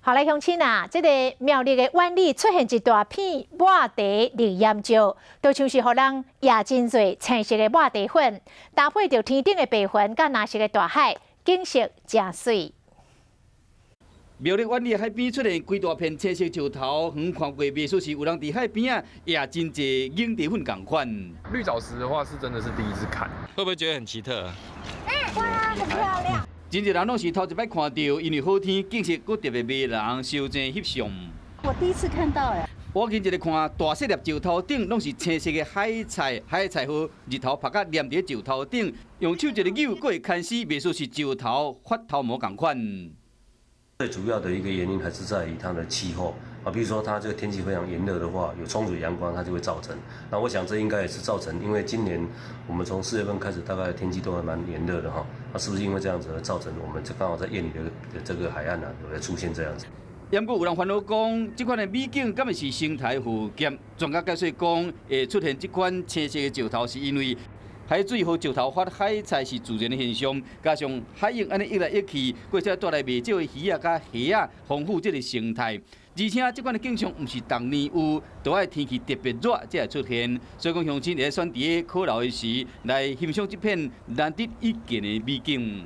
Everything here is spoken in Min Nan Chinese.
好來，鄉親啊，這個苗栗的苑裡出現一大片抹茶綠岩石，都像是予人壓真濟青色的抹茶粉，搭配著天頂的白雲佮藍色的大海，景色誠媠。苗栗苑裡海邊出現規大片青色石頭，遠看過袂輸是有人佇海邊仔壓真濟凝茶粉仝款。綠藻石的話，是真的是第一次看，會不會覺得很奇特？嗯，哇，很漂亮。真濟人攏是頭一擺看著，因為好天景色閣特別迷人，相爭翕相。我第一次看到欸。我近一个看大細粒石頭頂攏是青色的海菜，海菜予日頭曬甲黏佇石頭頂，用手一个扭，閣會牽絲，袂輸是石頭發頭毛仝款。最主要的一個原因還是在於它的氣候啊，比如說它這個天氣非常炎熱的話，有充足陽光，它就會造成。那我想這應該也是造成，因為今年我們從4月份開始，大概天氣都還蠻炎熱的哈。那是不是因為這樣子而造成我們這剛好在苑裡的這個海岸呢，有出現這樣子？不過有人煩惱講，這款的美景敢會是生態負擔？專家解釋講，會出現這款青色的石頭，是因為海水予石頭發海菜是自然的現象，加上海湧按呢湧來湧去，過才帶來袂少的魚仔佮蝦仔，豐富這个生態。而且這款的景象毋是逐年有，都愛天氣特別熱才會出現。所以講，鄉親會選佇咧可老的時來欣賞這片難得一見的美景。